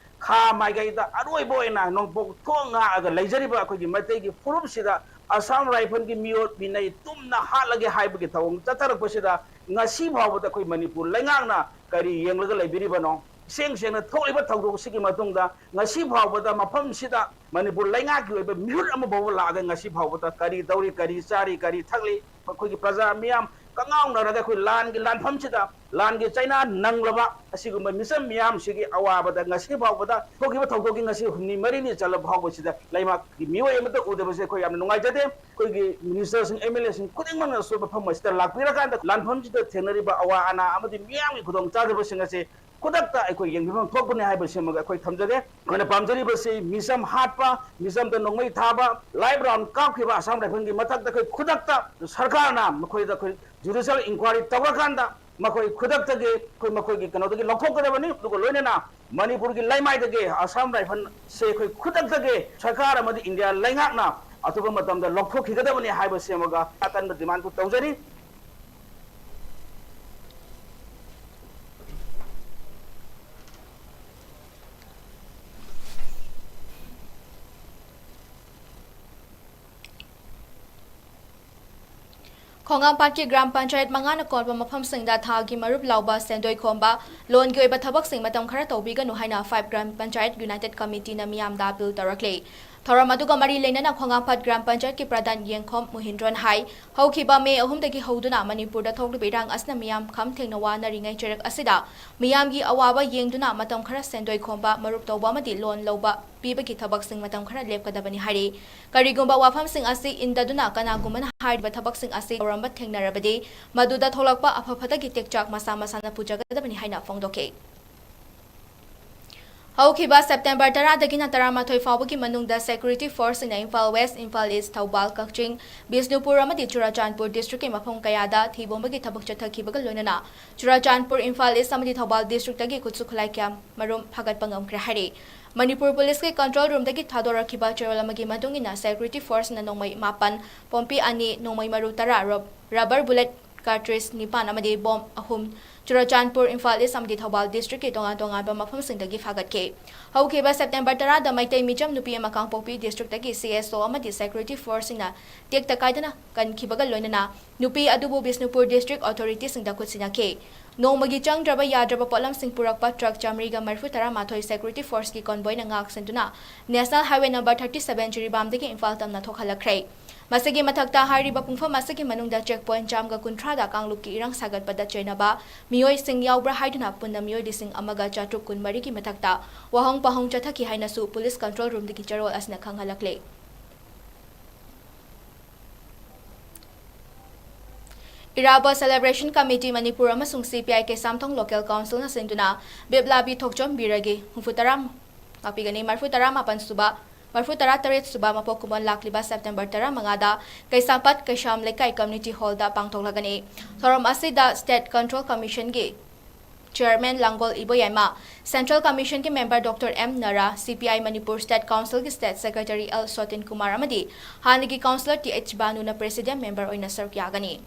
ꯈꯥ ꯃꯥꯏꯀꯩꯗ ꯑꯔꯣꯏꯕ ꯑꯣꯏꯅ ꯅꯣꯡꯄꯣꯛ ꯊꯣꯡ ꯉꯥꯛꯑꯒ ꯂꯩꯖꯔꯤꯕ ꯑꯩꯈꯣꯏꯒꯤ ꯃꯩꯇꯩꯒꯤ ꯐꯨꯔꯨꯞꯁꯤꯗ ꯑꯁꯥꯝ ꯔꯥꯏꯐꯜꯒꯤ ꯃꯤꯑꯣꯠ ꯃꯤꯅꯩ ꯇꯨꯝꯅ ꯍꯥꯠꯂꯒꯦ ꯍꯥꯏꯕꯒꯤ ꯊꯧꯑꯣꯡ ꯆꯠꯊꯔꯛꯄꯁꯤꯗ ꯉꯁꯤ ꯐꯥꯎꯕꯗ ꯑꯩꯈꯣꯏ ꯃꯅꯤꯄꯨꯔ ꯂꯩꯉꯥꯛꯅ ꯀꯔꯤ ꯌꯦꯡꯂꯒ ꯂꯩꯕꯤꯔꯤꯕꯅꯣ? ꯏꯁꯦꯡ ꯁꯦꯡꯅ ꯊꯣꯛꯂꯤꯕ ꯊꯧꯗꯣꯛꯁꯤꯒꯤ ꯃꯇꯨꯡꯗ ꯉꯁꯤ ꯐꯥꯎꯕꯗ ꯃꯐꯝꯁꯤꯗ ꯃꯅꯤꯄꯨꯔ ꯂꯩꯉꯥꯛꯀꯤ ꯑꯣꯏꯕ ꯃꯤꯍꯨꯠ ꯑꯃ ꯐꯥꯎꯕ ꯂꯥꯛꯑꯒ ꯉꯁꯤ ꯐꯥꯎꯕꯗ ꯀꯔꯤ ꯇꯧꯔꯤ, ꯀꯔꯤ ꯆꯥꯔꯤ, ꯀꯔꯤ ꯊꯛꯂꯤ, ꯃꯈꯣꯏꯒꯤ ꯄ꯭ꯔꯖꯥ ꯃꯤꯌꯥꯝ ꯀꯉꯥꯎꯅꯔꯒ ꯑꯩꯈꯣꯏ ꯂꯥꯟꯒꯤ ꯂꯥꯟꯐꯝꯁꯤꯗ ꯂꯥꯟꯒꯤ ꯆꯩꯅꯥ ꯅꯪꯂꯕ ꯑꯁꯤꯒꯨꯝꯕ ꯃꯤꯆꯝ ꯃꯤꯌꯥꯝꯁꯤꯒꯤ ꯑꯋꯥꯕꯗ ꯉꯁꯤ ꯐꯥꯎꯕꯗ ꯊꯣꯛꯈꯤꯕ ꯊꯧꯗꯣꯛꯀꯤ ꯉꯁꯤ ꯍꯨꯝꯅꯤ ꯃꯔꯤꯅꯤ ꯆꯜꯂꯕ ꯐꯥꯎꯕꯁꯤꯗ ꯂꯩꯉꯥꯛꯀꯤ ꯃꯤꯑꯣꯏ ꯑꯃꯠꯇ ꯎꯗꯕꯁꯦ ꯑꯩꯈꯣꯏ ꯌꯥꯝꯅ ꯅꯨꯡꯉꯥꯏꯖꯗꯦ꯫ ꯑꯩꯈꯣꯏꯒꯤ ꯃꯤꯅꯤꯁꯇꯔꯁꯤꯡ, ꯑꯦꯝ ꯑꯦꯜ ꯑꯦꯁꯤꯡ ꯈꯨꯗꯤꯡꯃꯛꯅꯁꯨ ꯃꯐꯝ ꯑꯁꯤꯗ ꯂꯥꯛꯄꯤꯔꯀꯥꯟꯗ ꯂꯥꯟꯐꯝꯁꯤꯗ ꯊꯦꯡꯅꯔꯤꯕ ꯑꯋꯥ ꯑꯅꯥ ꯑꯃꯗꯤ ꯃꯤꯌꯥꯝꯒꯤ ꯈꯨꯗꯣꯡꯆꯥꯗꯕꯁꯤꯡ ꯑꯁꯤ ꯈꯨꯗꯛꯇ ꯑꯩꯈꯣꯏ ꯌꯦꯡꯕꯤꯐꯝ ꯊꯣꯛꯄꯅꯤ ꯍꯥꯏꯕꯁꯤꯃꯒ ꯑꯩꯈꯣꯏ ꯊꯝꯖꯒꯦ꯫ ꯑꯩꯈꯣꯏꯅ ꯄꯥꯝꯖꯔꯤꯕꯁꯤ ꯃꯤꯆꯝ ꯍꯥꯠꯄ, ꯃꯤꯆꯝꯗ ꯅꯣꯡꯃꯩ ꯊꯥꯕ, ꯂꯥꯏꯐ ꯔꯥꯎꯟ ꯀꯥꯞꯈꯤꯕ ꯑꯁꯥꯝ ꯔꯥꯏꯐꯜꯒꯤ ꯃꯊꯛꯇ ꯑꯩꯈꯣꯏ ꯈꯨꯗꯛꯇ ꯁꯔꯀꯥꯔꯅ ꯃꯈꯣꯏꯗ ꯑꯩꯈꯣꯏ ꯖꯨꯗꯤꯁꯤꯌꯦꯜ ꯏꯟꯀ꯭ꯋꯥꯏꯔꯤ ꯇꯧꯔꯀꯥꯟꯗ ꯃꯈꯣꯏ ꯈꯨꯗꯛꯇꯒꯤ ꯑꯩꯈꯣꯏ ꯃꯈꯣꯏꯒꯤ ꯀꯩꯅꯣꯗꯒꯤ ꯂꯧꯊꯣꯛꯀꯗꯕꯅꯤ꯫ ꯑꯗꯨꯒ ꯂꯣꯏꯅꯅ ꯃꯅꯤꯄꯨꯔꯒꯤ ꯂꯩꯃꯥꯏꯗꯒꯤ ꯑꯁꯥꯝ ꯔꯥꯏꯐꯜꯁꯦ ꯑꯩꯈꯣꯏ ꯈꯨꯗꯛꯇꯒꯤ ꯁꯔꯀꯥꯔ ꯑꯃꯗꯤ ꯏꯟꯗꯤꯌꯥ ꯂꯩꯉꯥꯛꯅ ꯑꯊꯨꯕ ꯃꯇꯝꯗ ꯂꯧꯊꯣꯛꯈꯤꯒꯗꯕꯅꯤ ꯍꯥꯏꯕꯁꯤꯃꯒ ꯑꯀꯟꯕ ꯗꯤꯃꯥꯟꯗꯨ ꯇꯧꯖꯔꯤ꯫ ꯈꯣꯡꯉꯥꯝꯄꯥꯠꯀꯤ ꯒ꯭ꯔꯥꯝ ꯄꯟꯆꯥꯌꯠ ꯃꯉꯥꯅ ꯀꯣꯟꯕ ꯃꯐꯝꯁꯤꯡꯗ ꯊꯥꯒꯤ ꯃꯔꯨꯞ ꯂꯥꯎꯕ, ꯁꯦꯟꯗꯣꯏ ꯈꯣꯝꯕ, ꯂꯣꯟꯒꯤ ꯑꯣꯏꯕ ꯊꯕꯛꯁꯤꯡ ꯃꯇꯝ ꯈꯔ ꯇꯧꯕꯤꯒꯅꯨ ꯍꯥꯏꯅ ꯐꯥꯏꯚ ꯒ꯭ꯔꯥꯝ ꯄꯟꯆꯥꯌꯠ ꯌꯨꯅꯥꯏꯇꯦꯗ ꯀꯃꯤꯇꯤꯅ ꯃꯤꯌꯥꯝꯗ ꯑꯥꯄꯤꯜ ꯇꯧꯔꯛꯂꯤ꯫ ꯊꯧꯔꯝ ꯑꯗꯨꯒ ꯃꯔꯤ ꯂꯩꯅꯅ ꯈꯣꯡꯉꯥꯝꯄꯥꯠ ꯒ꯭ꯔꯥꯝ ꯄꯟꯆꯥꯌꯠꯀꯤ ꯄ꯭ꯔꯙꯥꯟ ꯌꯦꯡꯈꯣꯝ ꯃꯣꯍꯤꯟꯗ꯭ꯔꯣꯟ ꯍꯥꯏ, ꯍꯧꯈꯤꯕ ꯃꯦ ꯑꯍꯨꯝꯗꯒꯤ ꯍꯧꯗꯨꯅ ꯃꯅꯤꯄꯨꯔꯗ ꯊꯣꯛꯂꯤꯕ ꯏꯔꯥꯡ ꯑꯁꯤꯅ ꯃꯤꯌꯥꯝ ꯈꯝ ꯊꯦꯡꯅ ꯋꯥꯅꯔꯤꯉꯩ ꯆꯩꯔꯛ ꯑꯁꯤꯗ ꯃꯤꯌꯥꯝꯒꯤ ꯑꯋꯥꯕ ꯌꯦꯡꯗꯨꯅ ꯃꯇꯝ ꯈꯔ ꯁꯦꯟꯗꯣꯏ ꯈꯣꯝꯕ, ꯃꯔꯨꯞ ꯇꯧꯕ ꯑꯃꯗꯤ ꯂꯣꯟ ꯂꯧꯕ ꯄꯤꯕꯒꯤ ꯊꯕꯛꯁꯤꯡ ꯃꯇꯝ ꯈꯔ ꯂꯦꯞꯀꯗꯕꯅꯤ ꯍꯥꯏꯔꯤ꯫ ꯀꯔꯤꯒꯨꯝꯕ ꯋꯥꯐꯝꯁꯤꯡ ꯑꯁꯤ ꯏꯟꯗꯗꯨꯅ ꯀꯅꯥꯒꯨꯝꯕꯅ ꯍꯥꯏꯔꯤꯕ ꯊꯕꯛꯁꯤꯡ ꯑꯁꯤ ꯇꯧꯔꯝꯕ ꯊꯦꯡꯅꯔꯕꯗꯤ, ꯃꯗꯨꯗ ꯊꯣꯛꯂꯛꯄ ꯑꯐ ꯐꯠꯇꯒꯤ ꯇꯦꯛꯆꯥꯛ ꯃꯁꯥ ꯃꯁꯥꯅ ꯄꯨꯖꯒꯗꯕꯅꯤ ꯍꯥꯏꯅ ꯐꯣꯡꯗꯣꯛꯈꯤ꯫ ꯍꯧꯈꯤꯕ ꯁꯦꯞꯇꯦꯝꯕꯔ ꯇꯔꯥꯗꯒꯤꯅ ꯇꯔꯥꯃꯥꯊꯣꯏ ꯐꯥꯎꯕꯒꯤ ꯃꯅꯨꯡꯗ ꯁꯦꯀ꯭ꯌꯨꯔꯤꯇꯤ ꯐꯣꯔꯁꯁꯤꯡꯅ ꯏꯝꯐꯥꯜ ꯋꯦꯁ, ꯏꯝꯐꯥꯜ ꯏꯁ, ꯊꯧꯕꯥꯜ, ꯀꯛꯆꯤꯡ, ꯕꯤꯁꯅꯨꯄꯨꯔ ꯑꯃꯗꯤ ꯆꯨꯔꯥꯆꯥꯟꯄꯨꯔ ꯗꯤꯁꯇ꯭ꯔꯤꯛꯀꯤ ꯃꯐꯝ ꯀꯌꯥꯗ ꯊꯤꯕꯣꯝꯕꯒꯤ ꯊꯕꯛ ꯆꯠꯊꯈꯤꯕꯒ ꯂꯣꯏꯅꯅ ꯆꯨꯔꯥꯆꯥꯟꯄꯨꯔ, ꯏꯝꯐꯥꯜ ꯏꯁ ꯑꯃꯗꯤ ꯊꯧꯕꯥꯜ ꯗꯤꯁꯇ꯭ꯔꯤꯛꯇꯒꯤ ꯈꯨꯠꯁꯨ ꯈꯨꯠꯂꯥꯏ ꯀꯌꯥ ꯃꯔꯨꯝ ꯐꯥꯒꯠꯄ ꯉꯝꯈ꯭ꯔꯦ ꯍꯥꯏꯔꯤ꯫ ꯃꯅꯤꯄꯨꯔ ꯄꯨꯂꯤꯁꯀꯤ ꯀꯟꯇ꯭ꯔꯣꯜ ꯔꯨꯝꯗꯒꯤ ꯊꯥꯗꯣꯔꯛꯈꯤꯕ ꯆꯦꯔꯣꯜ ꯑꯃꯒꯤ ꯃꯇꯨꯡ ꯏꯟꯅ, ꯁꯦꯀ꯭ꯌꯨꯔꯤꯇꯤ ꯐꯣꯔꯁꯅ ꯅꯣꯡꯃꯩ ꯃꯥꯄꯟ, ꯄꯣꯝꯄꯤ ꯑꯅꯤ, ꯅꯣꯡꯃꯩ ꯃꯔꯨ ꯇꯔꯥ, ꯔꯕ-, ꯔꯕꯔ ꯕꯨꯂꯦꯠ ꯀꯥꯔꯇ꯭ꯔꯤꯖ ꯅꯤꯄꯥꯟ ꯑꯃꯗꯤ ꯕꯣꯝ ꯑꯍꯨꯝ ꯆꯨꯔꯆꯥꯟꯄꯨꯔ, ꯏꯝꯐꯥꯜ ꯏꯁ ꯑꯃꯗꯤ ꯊꯧꯕꯥꯜ ꯗꯤꯁꯇ꯭ꯔꯤꯛꯀꯤ ꯇꯣꯉꯥꯟ ꯇꯣꯉꯥꯟꯕ ꯃꯐꯝꯁꯤꯡꯗꯒꯤ ꯐꯥꯒꯠꯈꯤ꯫ ꯍꯧꯈꯤꯕ ꯁꯦꯞꯇꯦꯝꯕꯔ ꯇꯔꯥꯗ ꯃꯩꯇꯩ ꯃꯤꯆꯝ ꯅꯨꯄꯤ ꯑꯃ ꯀꯥꯡꯄꯣꯛꯄꯤ ꯗꯤꯁꯇ꯭ꯔꯤꯛꯇꯒꯤ ꯁꯤ ꯑꯦꯁ ꯑꯣ ꯑꯃꯗꯤ ꯁꯦꯀ꯭ꯌꯨꯔꯤꯇꯤ ꯐꯣꯔꯁꯁꯤꯡꯅ ꯇꯦꯛꯇ ꯀꯥꯏꯗꯅ ꯀꯟꯈꯤꯕꯒ ꯂꯣꯏꯅꯅ ꯅꯨꯄꯤ ꯑꯗꯨꯕꯨ ꯕꯤꯁꯅꯨꯄꯨꯔ ꯗꯤꯁꯇ꯭ꯔꯤꯛ ꯑꯣꯊꯣꯔꯤꯇꯤꯁꯤꯡꯗ ꯈꯨꯠꯁꯤꯟꯅꯈꯤ꯫ ꯅꯣꯡꯃꯒꯤ ꯆꯪꯗ꯭ꯔꯕ ꯌꯥꯗ꯭ꯔꯕ ꯄꯣꯠꯂꯝꯁꯤꯡ ꯄꯨꯔꯛꯄ ꯇ꯭ꯔꯛ ꯆꯥꯃꯔꯤꯒ ꯃꯔꯤꯐꯨ ꯇꯔꯥ ꯃꯥꯊꯣꯏ ꯁꯦꯀ꯭ꯌꯨꯔꯤꯇꯤ ꯐꯣꯔꯁꯀꯤ ꯀꯣꯟꯕꯣꯏꯅ ꯉꯥꯛꯁꯦꯟꯗꯨꯅ national highway number thirty seven ꯖꯤꯔꯤꯕꯥꯝꯗꯒꯤ ꯏꯝꯐꯥꯜ ꯇꯝꯅ ꯊꯣꯛꯍꯜꯂꯛꯈ꯭ꯔꯦ꯫ ꯃꯁꯤꯒꯤ ꯃꯊꯛꯇ ꯍꯥꯏꯔꯤꯕ ꯄꯨꯡꯐꯝ ꯑꯁꯤꯒꯤ ꯃꯅꯨꯡꯗ ꯆꯦꯛ ꯄꯣꯏꯟꯠ ꯆꯥꯝꯃꯒ ꯀꯨꯟꯊ꯭ꯔꯥꯗ ꯀꯥꯡꯂꯨꯞꯀꯤ ꯏꯔꯥꯡ ꯁꯥꯒꯠꯄꯗ ꯆꯩꯅꯕ ꯃꯤꯑꯣꯏꯁꯤꯡ ꯌꯥꯎꯕ꯭ꯔꯥ ꯍꯥꯏꯗꯨꯅ ꯄꯨꯟꯅ ꯃꯤꯑꯣꯏ ꯂꯤꯁꯤꯡ ꯑꯃꯒ ꯆꯥꯇ꯭ꯔꯨꯛ ꯀꯨꯟꯃꯔꯤꯒꯤ ꯃꯊꯛꯇ ꯋꯥꯍꯪ ꯄꯥꯎꯍꯪ ꯆꯠꯊꯈꯤ ꯍꯥꯏꯅꯁꯨ ꯄꯨꯂꯤꯁ ꯀꯟꯇ꯭ꯔꯣꯜ ꯔꯨꯝꯗꯒꯤ ꯆꯦꯔꯣꯜ ꯑꯁꯤꯅ ꯈꯪꯍꯜꯂꯛꯂꯦ꯫ ꯏꯔꯥꯕꯣꯠ ꯁꯦꯂꯦꯕ꯭ꯔꯦꯁꯟ ꯀꯃꯤꯇꯤ ꯃꯅꯤꯄꯨꯔ ꯑꯃꯁꯨꯡ ꯁꯤ ꯄꯤ ꯑꯥꯏ ꯀꯩꯁꯥꯝꯊꯣꯡ ꯂꯣꯀꯦꯜ ꯀꯥꯎꯟꯁꯤꯜꯅ ꯁꯤꯟꯗꯨꯅ ꯕꯤꯞꯂꯥꯕꯤ ꯊꯣꯛꯆꯣꯝ ꯕꯤꯔꯒꯤ ꯍꯨꯝꯐꯨ ꯇꯔꯥ, ꯉꯥꯛꯄꯤꯒꯅꯤ, ꯃꯔꯤꯐꯨ ꯇꯔꯥ ꯃꯥꯄꯟ ꯁꯨꯕ, ꯃꯔꯤꯐꯨ ꯇꯔꯥ ꯇꯔꯦꯠ ꯁꯨꯕ ꯃꯄꯣꯛ ꯀꯨꯝꯑꯣꯟ ꯂꯥꯛꯂꯤꯕ ꯁꯦꯞꯇꯦꯝꯕꯔ ꯇꯔꯥ ꯃꯉꯥꯗ ꯀꯩꯁꯥꯝꯄꯥꯠ ꯀꯩꯁꯥꯝ ꯂꯩꯀꯥꯏ ꯀꯝꯌꯨꯅꯤꯇꯤ ꯍꯣꯜꯗ ꯄꯥꯡꯊꯣꯛꯂꯒꯅꯤ꯫ ꯊꯧꯔꯝ ꯑꯁꯤꯗ ꯁ꯭ꯇꯦꯠ ꯀꯟꯇ꯭ꯔꯣꯜ ꯀꯃꯤꯁꯟꯒꯤ ꯆꯤꯌꯔꯃꯦꯟ ꯂꯥꯡꯒꯣꯜ ꯏꯕꯣꯌꯥꯏꯃ, ꯁꯦꯟꯇ꯭ꯔꯦꯜ ꯀꯃꯤꯁꯟꯒꯤ member doctor M Nara, C P I Manipur state ꯀꯥꯎꯟꯁꯤꯜꯒꯤ state secretary L Sotin Kumar ꯑꯃꯗꯤ ꯍꯥꯟꯅꯒꯤ ꯀꯥꯎꯟꯁꯤꯂꯔ ꯇꯤ ꯑꯩꯆ ꯕꯥꯅꯨꯅ ꯄ꯭ꯔꯦꯁꯤꯗꯦꯟꯠ ꯃꯦꯝꯕꯔ ꯑꯣꯏꯅ ꯁꯔꯨꯛ ꯌꯥꯒꯅꯤ꯫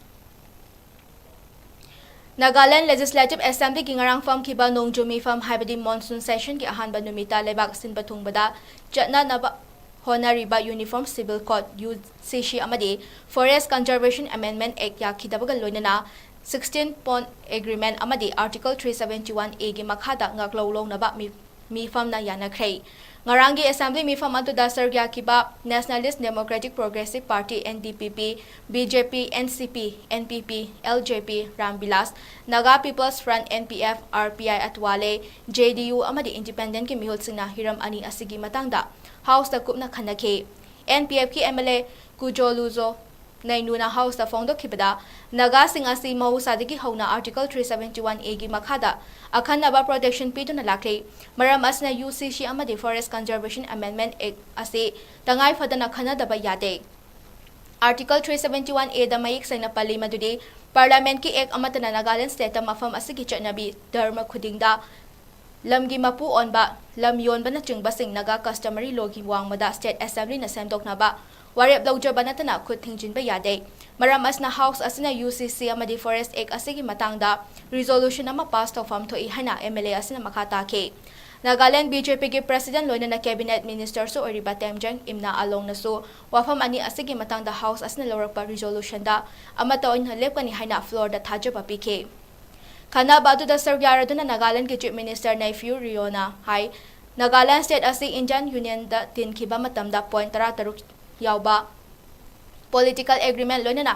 ꯅꯥꯒꯥꯂꯦꯟꯗ ꯂꯦꯖꯤꯁꯂꯦꯇꯤꯚ ꯑꯦꯁꯦꯝꯕ꯭ꯂꯤꯒꯤ ꯉꯔꯥꯡ ꯐꯝꯈꯤꯕ ꯅꯣꯡꯖꯨ ꯃꯤꯐꯝ, ꯍꯥꯏꯕꯗꯤ ꯃꯣꯟꯁꯨꯟ ꯁꯦꯁꯟꯒꯤ ꯑꯍꯥꯟꯕ ꯅꯨꯃꯤꯠꯇ ꯂꯩꯕꯥꯛ ꯁꯤꯟꯕ ꯊꯨꯡꯕꯗ ꯆꯠꯅꯅꯕ ꯍꯣꯠꯅꯔꯤꯕ ꯌꯨꯅꯤꯐꯣꯔꯝ ꯁꯤꯚꯤꯜ ꯀꯣꯗ, ꯌꯨ ꯁꯤ ꯁꯤ, ꯑꯃꯗꯤ ꯐꯣꯔꯦꯁ꯭ꯠ ꯀꯟꯖꯔꯕꯦꯁꯟ ꯑꯦꯃꯦꯟꯗꯃꯦꯟꯠ ꯑꯦꯛꯠ ꯌꯥꯈꯤꯗꯕꯒ ꯂꯣꯏꯅꯅ ꯁꯤꯛꯁꯇꯤꯟ ꯄꯣꯏꯟꯠ ꯑꯦꯒ꯭ꯔꯤꯃꯦꯟꯠ ꯑꯃꯗꯤ ꯑꯥꯔꯇꯤꯀꯜ ꯊ꯭ꯔꯤ ꯁꯚꯦꯟꯇꯤ ꯋꯥꯟ ꯑꯦꯒꯤ ꯃꯈꯥꯗ ꯉꯥꯛꯂꯧ ꯂꯧꯅꯕ ꯃꯤ-, ꯃꯤꯐꯝꯅ ꯌꯥꯅꯈ꯭ꯔꯦ꯫ ꯉꯔꯥꯡꯒꯤ ꯑꯦꯁꯦꯝꯕ꯭ꯂꯤ ꯃꯤꯐꯝ ꯑꯗꯨꯗ ꯁꯔꯨꯛ ꯌꯥꯈꯤꯕ nationalist democratic progressive party, N D P P, B J P, N C P, N P P, L J P, Ram Bilas, Naga people's front, N P F, R P I Athawale, J D U ꯑꯃꯗꯤ ꯏꯟꯗꯤꯄꯦꯟꯗꯦꯟꯠꯀꯤ ꯃꯤꯍꯨꯠꯁꯤꯡꯅ ꯍꯤꯔꯝ ꯑꯅꯤ ꯑꯁꯤꯒꯤ ꯃꯇꯥꯡꯗ ꯍꯥꯎꯁꯇ ꯀꯨꯞꯅ ꯈꯟꯅꯈꯤ꯫ ꯑꯦꯟ ꯄꯤ ꯑꯦꯐꯀꯤ ꯑꯦꯝ ꯑꯦꯜ ꯑꯦ ꯀꯨꯖꯣꯂꯨꯖꯣ ꯅꯩꯅꯨꯅ ꯍꯥꯎꯁꯇ ꯐꯣꯡꯗꯣꯛꯈꯤꯕꯗ, ꯅꯥꯒꯥꯁꯤꯡ ꯑꯁꯤ ꯃꯍꯧꯁꯥꯗꯒꯤ ꯍꯧꯅ ꯑꯥꯔꯇꯤꯀꯜ ꯊ꯭ꯔꯤ ꯁꯚꯦꯟꯇꯤ ꯋꯥꯟ ꯑꯦꯒꯤ ꯃꯈꯥꯗ ꯑꯈꯟꯅꯕ ꯄ꯭ꯔꯣꯇꯦꯛꯁꯟ ꯄꯤꯗꯨꯅ ꯂꯥꯛꯂꯤ꯫ ꯃꯔꯝ ꯑꯁꯤꯅ ꯌꯨ ꯁꯤ ꯁꯤ ꯑꯃꯗꯤ ꯐꯣꯔꯦꯁ꯭ꯠ ꯀꯟꯖꯔꯕꯦꯁꯟ ꯑꯦꯃꯦꯟꯗꯃꯦꯟꯠ ꯑꯦꯛꯠ ꯑꯁꯤ ꯇꯉꯥꯏ ꯐꯗꯅ ꯈꯟꯅꯗꯕ ꯌꯥꯗꯦ꯫ ꯑꯥꯔꯇꯤꯀꯜ ꯊ꯭ꯔꯤ ꯁꯚꯦꯟꯇꯤ ꯋꯥꯟ ꯑꯦꯗ ꯃꯌꯦꯛ ꯁꯦꯡꯅ ꯄꯜꯂꯤ ꯃꯗꯨꯗꯤ ꯄꯥꯔꯂꯤꯌꯥꯃꯦꯟꯠꯀꯤ ꯑꯦꯛꯠ ꯑꯃꯠꯇꯅ ꯅꯥꯒꯥꯂꯦꯟꯗ ꯁ꯭ꯇꯦꯠꯇ ꯃꯐꯝ ꯑꯁꯤꯒꯤ ꯆꯠꯅꯕꯤ, ꯙꯔꯃ ꯈꯨꯗꯤꯡꯗ ꯂꯝꯒꯤ ꯃꯄꯨ ꯑꯣꯟꯕ, ꯂꯝ ꯌꯣꯟꯕꯅꯆꯤꯡꯕꯁꯤꯡ ꯅꯥꯒꯥ ꯀꯁꯇꯃꯔꯤ ꯂꯣꯒꯤ ꯋꯥꯡꯃꯗ ꯁ꯭ꯇꯦꯠ ꯑꯦꯁꯦꯝꯕ꯭ꯂꯤꯅ ꯁꯦꯝꯗꯣꯛꯅꯕ ꯋꯥꯔꯦꯞ ꯂꯧꯖꯕ ꯅꯠꯇꯅ ꯈꯨꯠ ꯊꯤꯡꯖꯤꯟꯕ ꯌꯥꯗꯦ꯫ ꯃꯔꯝ ꯑꯁꯤꯅ House ꯑꯁꯤꯅ U C C ꯑꯃꯗꯤ Forest Act ꯑꯁꯤꯒꯤ ꯃꯇꯥꯡꯗ resolution ꯑꯃ pass ꯇꯧꯐꯝ ꯊꯣꯛꯏ ꯍꯥꯏꯅ M L A ꯑꯁꯤꯅ ꯃꯈꯥ ꯇꯥꯈꯤ꯫ ꯅꯥꯒꯥꯂꯦꯟ B J P ꯒꯤ President ꯂꯣꯏꯅꯅ Cabinet Minister ꯁꯨ ꯑꯣꯏꯔꯤꯕ ꯇꯦꯝꯖꯪ ꯏꯝꯅꯥ ꯑꯂꯣꯡꯅꯁꯨ ꯋꯥꯐꯝ ꯑꯅꯤ ꯑꯁꯤꯒꯤ ꯃꯇꯥꯡꯗ House ꯑꯁꯤꯅ ꯂꯧꯔꯛꯄ resolution ꯗ ꯑꯃꯠꯇ ꯑꯣꯏꯅ ꯂꯦꯞꯀꯅꯤ ꯍꯥꯏꯅ floor ꯗ ꯊꯥꯖꯕ ꯄꯤꯈꯤ꯫ ꯈꯟꯅꯕ ꯑꯗꯨꯗ ꯁꯔꯨꯛ ꯌꯥꯔꯗꯨꯅ ꯅꯥꯒꯥꯂꯦꯟꯒꯤ Chief Minister ꯅꯩꯐꯤꯌꯨ ꯔꯤꯑꯣꯅ ꯍꯥꯏ, ꯅꯥꯒꯥꯂꯦꯟ state ꯑꯁꯤ Indian Union ꯗ ꯇꯤꯟꯈꯤꯕ ꯃꯇꯝꯗ point ꯇꯔꯥꯇꯔꯨꯛ ꯌꯥꯎꯕ political agreement ꯂꯣꯏꯅꯅ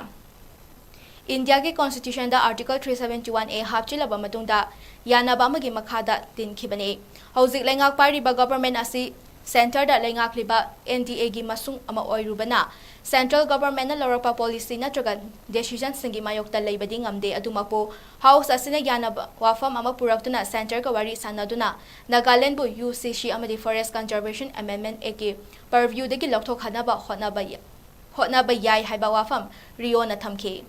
ꯏꯟꯗꯤꯌꯥꯒꯤ Constitution the Article three seventy one A ꯍꯥꯞꯆꯤꯜꯂꯕ ꯃꯇꯨꯡꯗ ꯌꯥꯅꯕ ꯑꯃꯒꯤ ꯃꯈꯥꯗ ꯇꯤꯟꯈꯤꯕꯅꯤ꯫ ꯍꯧꯖꯤꯛ ꯂꯩꯉꯥꯛ ꯄꯥꯏꯔꯤꯕ government ꯑꯁꯤ centre the ꯂꯩꯉꯥꯛꯂꯤꯕ N D A ꯒꯤ ꯃꯁꯨꯡ ꯑꯃ ꯑꯣꯏꯔꯨꯕꯅ, central government ꯅ ꯂꯧꯔꯛꯄ policy ꯅꯠꯇ꯭ꯔꯒ decision ꯁꯤꯡꯒꯤ ꯃꯥꯌꯣꯛꯇ ꯂꯩꯕꯗꯤ ꯉꯝꯗꯦ꯫ ꯑꯗꯨꯃꯛꯄꯨ, House ꯑꯁꯤꯅ ꯌꯥꯅꯕ ꯋꯥꯐꯝ ꯑꯃ ꯄꯨꯔꯛꯇꯨꯅ centre ꯒ ꯋꯥꯔꯤ ꯁꯥꯟꯅꯗꯨꯅ ꯅꯥꯒꯥꯂꯦꯟꯕꯨ U C C ꯑꯃꯗꯤ Forest Conservation Amendment Act ꯀꯤ purview ꯗꯒꯤ ꯂꯧꯊꯣꯛꯍꯟꯅꯕ ꯍꯣꯠꯅꯕ ꯌ-, ꯍꯣꯠꯅꯕ ꯌꯥꯏ ꯍꯥꯏꯕ ꯋꯥꯐꯝ ꯔꯤꯑꯣꯅ ꯊꯝꯈꯤ꯫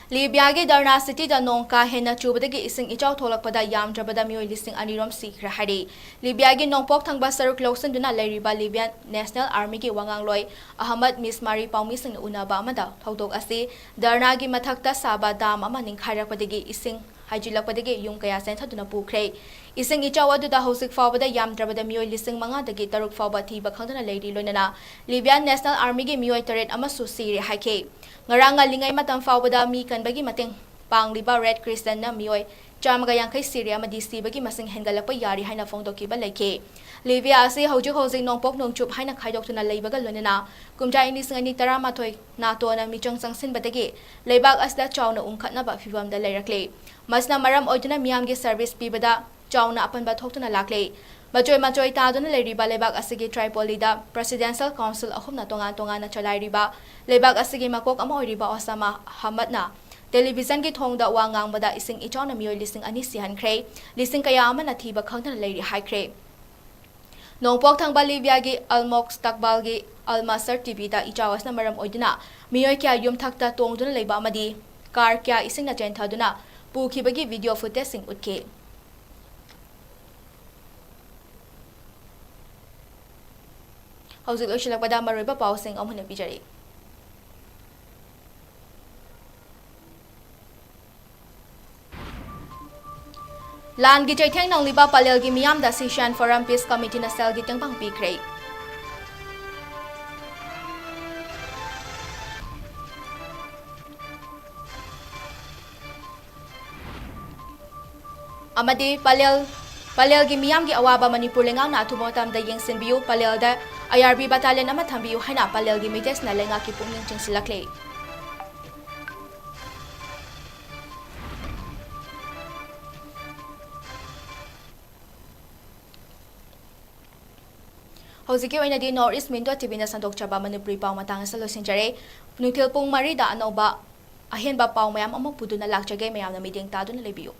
ꯂꯤꯕꯤꯌꯥꯒꯤ ꯗꯔꯅꯥ ꯁꯤꯇꯤꯗ ꯅꯣꯡ ꯀꯥ ꯍꯦꯟꯅ ꯆꯨꯕꯗꯒꯤ ꯏꯁꯤꯡ ꯏꯆꯥꯎ ꯊꯣꯛꯂꯛꯄꯗ ꯌꯥꯝꯗ꯭ꯔꯕꯗ ꯃꯤꯑꯣꯏ ꯂꯤꯁꯤꯡ ꯑꯅꯤ ꯔꯣꯝ ꯁꯤꯈ꯭ꯔꯦ ꯍꯥꯏꯔꯤ꯫ ꯂꯤꯕꯤꯌꯥꯒꯤ ꯅꯣꯡꯄꯣꯛ ꯊꯪꯕ ꯁꯔꯨꯛ ꯂꯧꯁꯤꯟꯗꯨꯅ ꯂꯩꯔꯤꯕ Libyan National Army ꯒꯤ ꯋꯥꯉꯥꯡꯂꯣꯏ ꯑꯍꯃꯗ ꯃꯤꯁꯃꯥꯔꯤ ꯄꯥꯎꯃꯤꯁꯤꯡꯅ ꯎꯅꯕ ꯑꯃꯗ ꯊꯧꯗꯣꯛ ꯑꯁꯤ ꯗꯔꯅꯥꯒꯤ ꯃꯊꯛꯇ ꯁꯥꯕ dam ꯑꯃ ꯅꯤꯡꯈꯥꯏꯔꯛꯄꯗꯒꯤ ꯏꯁꯤꯡ ꯍꯥꯏꯖꯤꯜꯂꯛꯄꯗꯒꯤ ꯌꯨꯝ ꯀꯌꯥ ꯆꯦꯟꯊꯗꯨꯅ ꯄꯨꯈ꯭ꯔꯦ꯫ ꯏꯁꯤꯡ ꯏꯆꯥꯎ ꯑꯗꯨꯗ ꯍꯧꯖꯤꯛ ꯐꯥꯎꯕꯗ ꯌꯥꯝꯗ꯭ꯔꯕꯗ ꯃꯤꯑꯣꯏ ꯂꯤꯁꯤꯡ ꯃꯉꯥꯗꯒꯤ ꯇꯔꯨꯛ ꯐꯥꯎꯕ ꯊꯤꯕ ꯈꯪꯗꯅ ꯂꯩꯔꯤ꯫ ꯂꯣꯏꯅꯅ Libyan National Army ꯒꯤ ꯃꯤꯑꯣꯏ ꯇꯔꯦꯠ ꯑꯃꯁꯨ ꯁꯤꯔꯦ ꯍꯥꯏꯈꯤ꯫ ꯉꯔꯥꯡ ꯉꯜꯂꯤꯉꯩ ꯃꯇꯝ ꯐꯥꯎꯕꯗ ꯃꯤ ꯀꯟꯕꯒꯤ ꯃꯇꯦꯡ ꯄꯥꯡꯂꯤꯕ Red Crescent ꯅ ꯃꯤꯑꯣꯏ ꯆꯥꯝꯃꯒ ꯌꯥꯡꯈꯩ ꯁꯤꯔꯦ ꯑꯃꯗꯤ ꯁꯤꯕꯒꯤ ꯃꯁꯤꯡ ꯍꯦꯟꯒꯠꯂꯛꯄ ꯌꯥꯔꯤ ꯍꯥꯏꯅ ꯐꯣꯡꯗꯣꯛꯈꯤꯕ ꯂꯩꯈꯤ꯫ ꯂꯤꯕꯤꯌꯥ ꯑꯁꯤ ꯍꯧꯖꯤꯛ ꯍꯧꯖꯤꯛ ꯅꯣꯡꯄꯣꯛ ꯅꯣꯡꯆꯨꯞ ꯍꯥꯏꯅ ꯈꯥꯏꯗꯣꯛꯇꯨꯅ ꯂꯩꯕꯒ ꯂꯣꯏꯅꯅ ꯀꯨꯝꯖꯥ ꯏꯪ ꯂꯤꯁꯤꯡ ꯑꯅꯤ ꯇꯔꯥꯃꯥꯊꯣꯏ ꯅꯥꯇꯣꯅ ꯃꯤꯆꯪ ꯆꯪꯁꯤꯟꯕꯗꯒꯤ ꯂꯩꯕꯥꯛ ꯑꯁꯤꯗ ꯆꯥꯎꯅ ꯎꯪꯈꯠꯅꯕ ꯐꯤꯚꯝꯗ ꯂꯩꯔꯛꯂꯤ꯫ ꯃꯁꯤꯅ ꯃꯔꯝ ꯑꯣꯏꯗꯨꯅ ꯃꯤꯌꯥꯝꯒꯤ service ꯄꯤꯕꯗ ꯆꯥꯎꯅ ꯑꯄꯟꯕ ꯊꯣꯛꯇꯨꯅ ꯂꯥꯛꯂꯤ꯫ ꯃꯆꯣꯏ ꯃꯆꯣꯏ ꯇꯥꯗꯨꯅ ꯂꯩꯔꯤꯕ ꯂꯩꯕꯥꯛ ꯑꯁꯤꯒꯤ Tripoli ꯗ Presidential Council ꯑꯍꯨꯝꯅ ꯇꯣꯉꯥꯟ ꯇꯣꯉꯥꯟꯅ ꯆꯂꯥꯏꯔꯤꯕ ꯂꯩꯕꯥꯛ ꯑꯁꯤꯒꯤ ꯃꯀꯣꯛ ꯑꯃ ꯑꯣꯏꯔꯤꯕ ꯑꯣꯁꯥꯃꯥ ꯑꯍꯃꯗꯅ television ꯒꯤ ꯊꯣꯡꯗ ꯋꯥ ꯉꯥꯡꯕꯗ ꯏꯁꯤꯡ ꯏꯆꯥꯎꯅ ꯃꯤꯑꯣꯏ ꯂꯤꯁꯤꯡ ꯑꯅꯤ ꯁꯤꯍꯟꯈ꯭ꯔꯦ, ꯂꯤꯁꯤꯡ ꯀꯌꯥ ꯑꯃꯅ ꯊꯤꯕ ꯈꯪꯗꯅ ꯂꯩꯔꯤ ꯍꯥꯏꯈ꯭ꯔꯦ꯫ ꯅꯣꯡꯄꯣꯛ ꯊꯪꯕ ꯂꯤꯕꯤꯌꯥꯒꯤ Al Mostaqbal ꯒꯤ Al Masir T V ꯗ ꯏꯆꯥꯎ ꯑꯁꯤꯅ ꯃꯔꯝ ꯑꯣꯏꯗꯨꯅ ꯃꯤꯑꯣꯏ ꯀꯌꯥ ꯌꯨꯝꯊꯛꯇ ꯇꯣꯡꯗꯨꯅ ꯂꯩꯕ ꯑꯃꯗꯤ car ꯀꯌꯥ ꯏꯁꯤꯡꯅ ꯆꯦꯟꯊꯗꯨꯅ ꯄꯨꯈꯤꯕꯒꯤ video footage ꯁꯤꯡ ꯎꯠꯈꯤ꯫ ꯍꯧꯖꯤꯛ ꯂꯣꯏꯁꯤꯜꯂꯛꯄꯗ ꯃꯔꯨꯑꯣꯏꯕ ꯄꯥꯎꯁꯤꯡ ꯑꯃꯨꯛ ꯍꯟꯅ ꯄꯤꯖꯔꯤ꯫ ꯂꯥꯟꯒꯤ ꯆꯩꯊꯦꯡ ꯅꯪꯂꯤꯕ ꯄꯂꯦꯜꯒꯤ ꯃꯤꯌꯥꯝꯗ ꯁꯤꯁꯤꯌꯥꯟ ꯐꯣꯔꯝ ꯄꯤꯁ ꯀꯃꯤꯇꯤꯅ ꯁꯦꯜꯒꯤ ꯇꯦꯡꯕꯥꯡ ꯄꯤꯈ꯭ꯔꯦ꯫ ꯑꯃꯗꯤ ꯄꯂꯦꯜ, ꯄꯂꯦꯜꯒꯤ ꯃꯤꯌꯥꯝꯒꯤ ꯑꯋꯥꯕ ꯃꯅꯤꯄꯨꯔ ꯂꯩꯉꯥꯛꯅ ꯑꯊꯨꯕ ꯃꯇꯝꯗ ꯌꯦꯡꯁꯤꯟꯕꯤꯌꯨ, ꯄꯂꯦꯜꯗ ꯑꯥꯏ ꯑꯥꯔ ꯕꯤ ꯕꯇꯥꯂꯤꯌꯟ ꯑꯃ ꯊꯝꯕꯤꯌꯨ ꯍꯥꯏꯅ ꯄꯂꯦꯜꯒꯤ ꯃꯤꯇꯩꯁꯤꯡꯅ ꯂꯩꯉꯥꯛꯀꯤ ꯄꯨꯛꯅꯤꯡ ꯆꯤꯡꯁꯤꯜꯂꯛꯂꯤ꯫ ꯍꯧꯖꯤꯛꯀꯤ ꯑꯣꯏꯅꯗꯤ North East Window ꯇꯤ ꯚꯤꯅ ꯁꯟꯗꯣꯛꯆꯕ ꯃꯅꯤꯄꯨꯔꯤ ꯄꯥꯎ ꯃꯇꯥꯡ ꯑꯁꯤꯗ ꯂꯣꯏꯁꯤꯟꯖꯔꯦ꯫ ꯅꯨꯡꯊꯤꯜ ꯄꯨꯡ ꯃꯔꯤꯗ ꯑꯅꯧꯕ ꯑꯍꯦꯟꯕ ꯄꯥꯎ ꯃꯌꯥꯝ ꯑꯃ ꯄꯨꯗꯨꯅ ꯂꯥꯛꯆꯒꯦ꯫ ꯃꯌꯥꯝꯅ ꯃꯤꯠꯌꯦꯡ ꯇꯥꯗꯨꯅ ꯂꯩꯕꯤꯌꯨ꯫